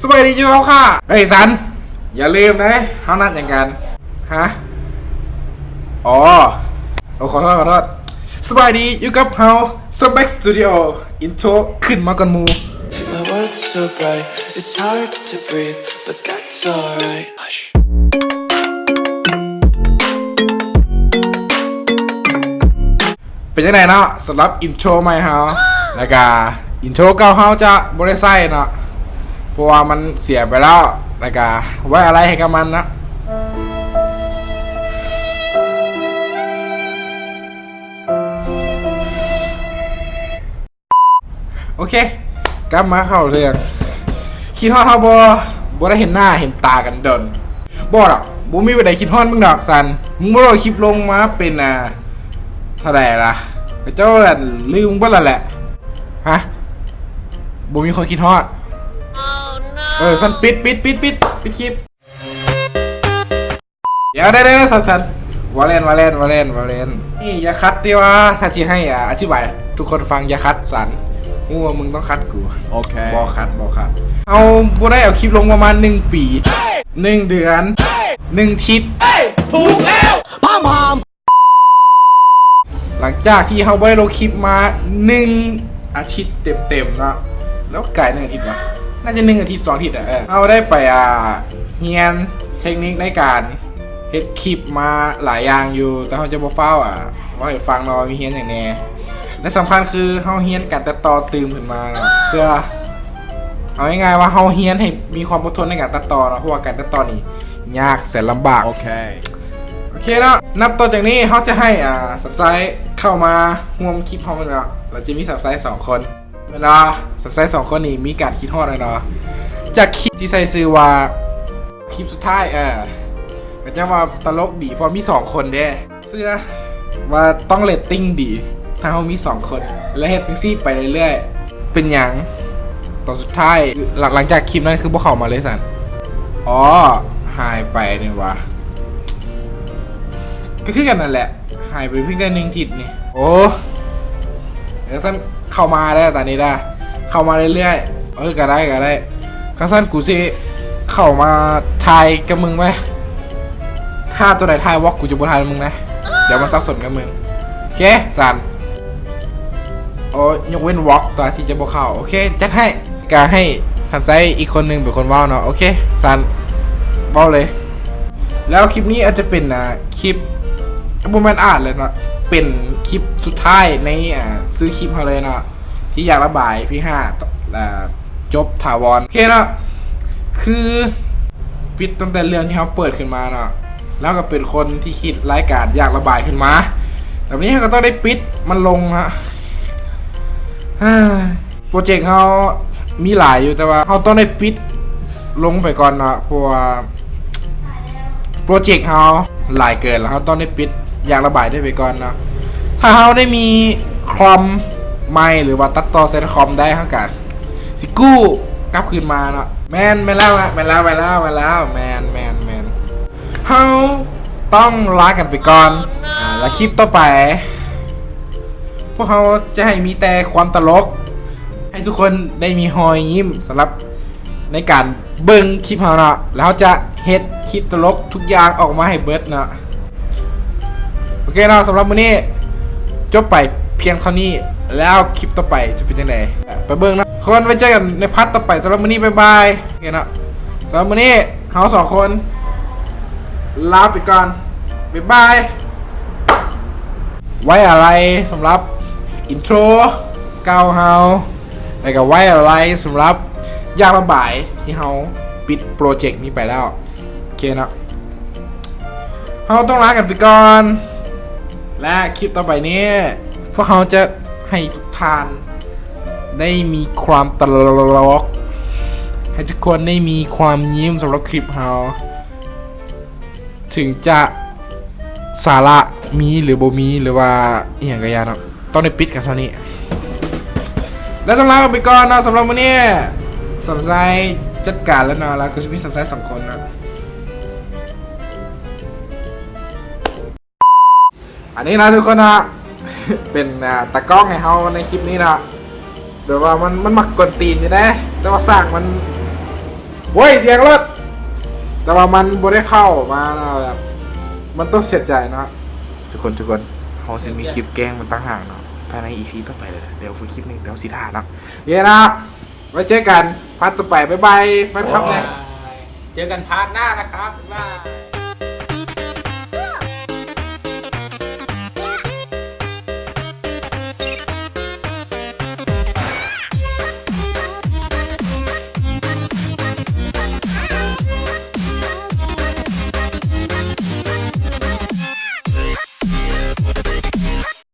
ສະບາຍດີຢູ່ເຮົາຄ່າ. ເອີຍ ສັນ ຢ່າລືມເດ້ ເຮົານັດຫຍັງກັນ? ຮະ? ອໍ ໂອ້ ຂໍໂທດ ຂໍໂທດ. ສະບາຍດີຢູ່ກັບເຮົາ Smack Studio. ອິນໂທຣຂຶ້ນມາກ່ອນໝູ່. My world's so bright, it's hard to breathe, but that's alright. Hush. ເປັນຈັ່ງໃດເນາະ ສຳລັບອິນໂທຣໃໝ່ເຮົາ ແລ້ວກະອິນໂທຣເກົ່າເຮົາຈະບໍ່ໄດ້ໃຊ້ເນາະ ເພາະວ່າມັນເສຍໄປແລ້ວ ແລ້ວກະໄວ້ອາໄລໃຫ້ກັບມັນເນາະ. ໂອເຄ ກັບມາເຂົ້າເລື່ອງ ຄິດຮອດເຮົາບໍ່? ບໍ່ໄດ້ເຫັນໜ້າເຫັນຕາກັນດົນ. ບໍ່ດອກ ບໍ່ມີຜູ້ໃດຄິດຮອດມຶງດອກສັນ. ມຶງບໍ່ໄດ້ເອົາຄລິບລົງມາເປັນ ອ່າ ເທົ່າໃດລະ? ເຂົາເຈົ້າ ອັ່ນ ລືມເບິດແລ້ວແຫຼະ. ຮະ? ບໍ່ມີຄົນຄິດຮອດ? ເອີ ສັນ ປິດ ປິດ ປິດ ປິດ ປິດຄລິບ. ດຽວ ດຽວ ດຽວ ສັນ ສັນ ວາເລນ ວາເລນ ວາເລນ ວາເລນ ນີ້ຢ່າຂັດຕິວ່າ ຖ້າຊິໃຫ້ ອາ ອະທິບາຍທຸກຄົນຟັງ ຢ່າຂັດສັນ ຮູ້ວ່າມຶງຕ້ອງຂັດກູ. ໂອເຄ ບໍ່ຂັດ ບໍ່ຂັດ. ເຮົາບໍ່ໄດ້ເອົາຄລິບລົງປະມານໜຶ່ງປີ ໜຶ່ງເດືອນ ໜຶ່ງທິດ. ຖູກແລ້ວ ພາມ ພາມ. ຫຼັງຈາກທີ່ເຮົາບໍ່ໄດ້ລົງຄລິບມາໜຶ່ງອາທິດເຕັມໆເນາະ ແລ້ວກາຍໜຶ່ງອາທິດຫວາ? ໜ້າຈະໜຶ່ງອາທິດ ສອງອາທິດອະ. ເອີ ເຮົາໄດ້ໄປ ອ່າ ຮຽນເທັກນິກໃນການເຮັດຄລິບມາຫຼາຍຢ່າງຢູ່ ແຕ່ເຮົາຈະບໍ່ຟ້າວ ອ່າ ເວົ້າໃຫ້ຟັງເນາະວ່າມີຮຽນຫຍັງແດ່ ແລະສຳຄັນຄືເຮົາຮຽນການຕັດຕໍ່ຕື່ມຂຶ້ນມາເນາະ ເພື່ອ ເອົາງ່າຍໆວ່າເຮົາຮຽນໃຫ້ມີຄວາມອົດທົນໃນການຕັດຕໍ່ເນາະ ເພາະວ່າການຕັດຕໍ່ນີ້ຍາກແສນລຳບາກ. ໂອເຄ ໂອເຄເນາະ ນັບຕໍ່ຈາກນີ້ເຮົາຈະໃຫ້ ອ່າ ສັນໄຊເຂົ້າມາຮ່ວມຄລິບເຮົາເນາະ ແລ້ວຈະມີສັນໄຊສອງຄົນແມ່ນບໍ່? ສັນໄຊສອງຄົນນີ້ມີການຄິດຮອດແນ່ນອນ ຈາກຄລິບທີ່ໃສ່ຊື່ວ່າ ຄລິບສຸດທ້າຍ ເອີ ກະຈະວ່າຕະຫຼົກດີ ເພາະມີສອງຄົນເດ້. ເຊື່ອວ່າຕ້ອງເຣດຕິງດີ ຖ້າເຮົາມີສອງຄົນ ແລະ ເຮັດຈັ່ງຊີ້ໄປເລື້ອຍໆ. ເປັນຫຍັງຕອນສຸດທ້າຍ ຫຼັງ ຫຼັງຈາກຄລິບນັ້ນຄືບໍ່ເຂົ້າມາເລີຍຊັ້ນ? ອໍ ຫາຍໄປນີ້ຫວາ? ກະຄືກັນນັ້ນແຫຼະ ຫາຍໄປພຽງແຕ່ໜຶ່ງທິດນີ້. ໂອ້ ເອີ ຊັ້ນເຂົ້າມາໄດ້ຕອນນີ້ດາ ເຂົ້າມາເລື້ອຍໆ. ເອີ ກະໄດ້ ກະໄດ້. ຄັນຊັ້ນກູຊິເຂົ້າມາຖ່າຍກັບມຶງເວີຍ. ຖ້າໂຕໃດຖ່າຍວອກ ກູຈະບໍ່ຖ່າຍນຳມຶງນະ ດຽວມັນສັບສົນກັບມຶງ. ໂອເຄ ຊັ້ນ ໂອ້ ຍົກເວັ້ນວອກຕົວທີ່ຈະບໍ່ເຂົ້າ. ໂອເຄ ຈັດໃຫ້. ກະໃຫ້ສັນໄຊອີກຄົນໜຶ່ງເປັນຄົນເວົ້າເນາະ. ໂອເຄ ສັນ ເວົ້າເລີຍ. ແລ້ວຄລິບນີ້ອາດຈະເປັນ ອ່າ ຄລິບ ບໍ່ແມ່ນອາດເລີຍເນາະ ເປັນຄລິບສຸດທ້າຍໃນ ອ່າ ຊື່ຄລິບເຮົາເລີຍເນາະ ທີ່ຢາກລະບາຍ ພີຫ້າ ອ່າ ຈົບຖາວອນ. ໂອເຄເນາະ ຄືປິດຕັ້ງແຕ່ເລື່ອງທີ່ເຮົາເປີດຂຶ້ນມາເນາະ ແລ້ວກະເປັນຄົນທີ່ຄິດລາຍການຢາກລະບາຍຂຶ້ນມາ ແບບນີ້ເຮົາກະຕ້ອງໄດ້ປິດມັນລົງເນາະ. ໂປຣເຈັກເຮົາມີຫຼາຍຢູ່ ແຕ່ວ່າເຮົາຕ້ອງໄດ້ປິດລົງໄປກ່ອນເນາະ ເພາະວ່າໂປຣເຈັກເຮົາຫຼາຍເກີນ ແລ້ວເຮົາຕ້ອງໄດ້ປິດ ຢາກລະບາຍໄດ້ໄປກ່ອນເນາະ. ຖ້າເຮົາໄດ້ມີຄອມໃໝ່ ຫຼືວ່າຕັດຕໍ່ໃສ່ຄອມໄດ້ ເຮົາກະຊິກູ້ກັບຄືນມາເນາະ. ແມ່ນ ແມ່ນແລ້ວ ແມ່ນແລ້ວ ແມ່ນແລ້ວ ແມ່ນແລ້ວ ແມ່ນ ແມ່ນ ແມ່ນ. ເຮົາຕ້ອງລາກັນໄປກ່ອນ ອ່າ ແລະ ຄລິບຕໍ່ໄປ ພວກເຮົາຈະໃຫ້ມີແຕ່ຄວາມຕະຫຼົກ ໃຫ້ທຸກຄົນໄດ້ມີຮອຍຍິ້ມ ສຳລັບໃນການເບິ່ງຄລິບເຮົາເນາະ ແລ້ວເຮົາຈະເຮັດຄລິບຕະຫຼົກທຸກຢ່າງອອກມາໃຫ້ເບິດເນາະ. ໂອເຄເນາະ ສຳລັບມື້ນີ້ຈົບໄປພຽງເທົ່ານີ້ ແລ້ວຄລິບຕໍ່ໄປຈະເປັນຈັ່ງໃດ ໄປເບິ່ງເນາະ. ທຸກຄົນ ໄວ້ເຈີກັນໃນພາດຕໍ່ໄປ. ສຳລັບມື້ນີ້ ບາຍບາຍ. ໂອເຄເນາະ ສຳລັບມື້ນີ້ເຮົາສອງຄົນລາໄປກ່ອນ ບາຍບາຍ. ໄວ້ອາໄລສຳລັບອິນໂທຣເກົ່າເຮົາ ແລ້ວກະໄວ້ອາໄລສຳລັບຢາກລະບາຍທີ່ເຮົາປິດໂປຣເຈັກນີ້ໄປແລ້ວ. ໂອເຄເນາະ ເຮົາຕ້ອງລາກັນໄປກ່ອນ ແລະ ຄລິບຕໍ່ໄປນີ້ ພວກເຮົາຈະໃຫ້ທຸກທ່ານໄດ້ມີຄວາມຕະຫຼົກ ໃຫ້ທຸກຄົນໄດ້ມີຄວາມຍິ້ມສຳລັບຄລິບເຮົາ ເຖິງຈະສາລະມີ ຫຼື ບໍ່ມີ ຫຼືວ່າອີ່ຫຍັງກະຢ່າເນາະ ຕ້ອງໄດ້ປິດກັນເທົ່ານີ້ ແລະ ຕ້ອງລາກັນໄປກ່ອນເນາະ. ສຳລັບມື້ນີ້ ສຳໄຊຈັດການແລ້ວເນາະ ແລ້ວກະຊິມີສຳໄຊສອງຄົນເນາະ. ອັນນີ້ເນາະທຸກຄົນເນາະ ເປັນ ອ່າ ຕາກ້ອງໃຫ້ເຮົາໃນຄລິບນີ້ເນາະ ແບບວ່າມັນ ມັນມັກກວນຕີນຢູ່ເດ້ ແຕ່ວ່າຊ່າງມັນ ໂອ້ຍ ສຽງລົດ ແຕ່ວ່າມັນບໍ່ໄດ້ເຂົ້າມາເນາະ ແບບ ມັນຕ້ອງເສຍໃຈເນາະ ທຸກຄົນ ທຸກຄົນ ເຮົາຊິມີຄລິບແກ້ງມັນຕ່າງຫາກເນາະ ພາຍໃນອີພີຕໍ່ໄປເລີຍ ດຽວພຸ້ນຄລິບໜຶ່ງ ດຽວຊິຖ້າເນາະ ເຢ້ເນາະ ໄວ້ເຈີກັນພາດຕໍ່ໄປ ບາຍບາຍແຟນຄລັບແນ່ เจอกันพาร์ทหน้านะครับ บ๊ายบาย